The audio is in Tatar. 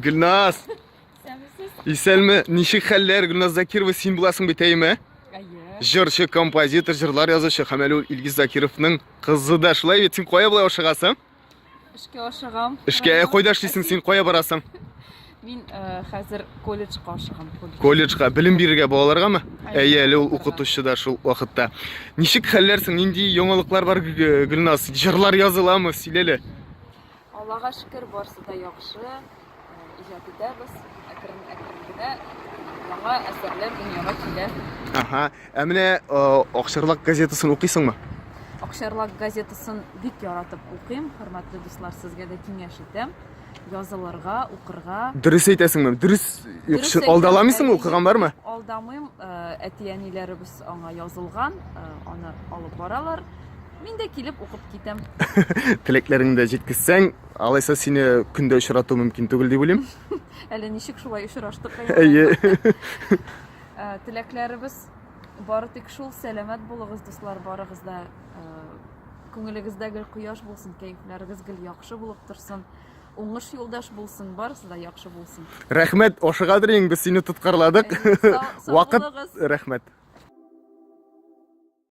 Гөлназ! Исәнмесез. Исәнме? Ничек хәлләр, Гөлназ Закирова, син буласың бит, әйме? Әйе. Җырчы, композитор, җырлар язучы һәм әле ул Илгиз Закировның кызы да. Шулай бит, син кая болай ашыгасың? Эшкә ашыгам. Эшкә, ә кайда эшлисең син, кая барасың? Мин э, хәзер колледжка ашыгам. Колледж. Колледжга белем бирергә балаларгамы? Әйе, Әйе, әле ул балаларга. укытучы да шул вакытта. Ничек хәлләр соң, нинди яңалыклар бар, Гө- Гөлназ? Җырлар языламы? Сөйлә әле. Аллага шөкер, барысы да яхшы. Э, Иҗат итәбез. Әкрен-әкрен генә яңа әсәрләр дөньяга килә. Ага. Ә менә э, Акчарлак газетасын укыйсыңмы? Акчарлак газетасын бик яратып укыйм. Хөрмәтле дуслар, сезгә дә киңәш итәм. Язылырга, укырга. Дөрес әйтәсеңме? Дөрес, юк, Дөрес чын- әйтәм, алдаламыйсыңмы? әйе. Укыган бармы? Алдамыйм, э, әти-әниләребез аңа язылган, э, аны алып баралар. Мин дә килеп укып китәм. Теләкләреңне дә җиткезсәң, алайса сине көндә очрату мөмкин түгел дип уйлыйм. Әле ничек шулай очраштык. Әйе. Э, теләкләребез бары тик шул, сәламәт булыгыз, дуслар, барыгыз да. Э, күңелегездә гел кояш булсын, кәефләрегез гел яхшы булып торсын. Уңыш юлдаш булсын, барысы да яхшы булсын. Рәхмәт, ашыгадыр инде, без сине тоткарладык. Сау Вакыт, булыгыз. рәхмәт.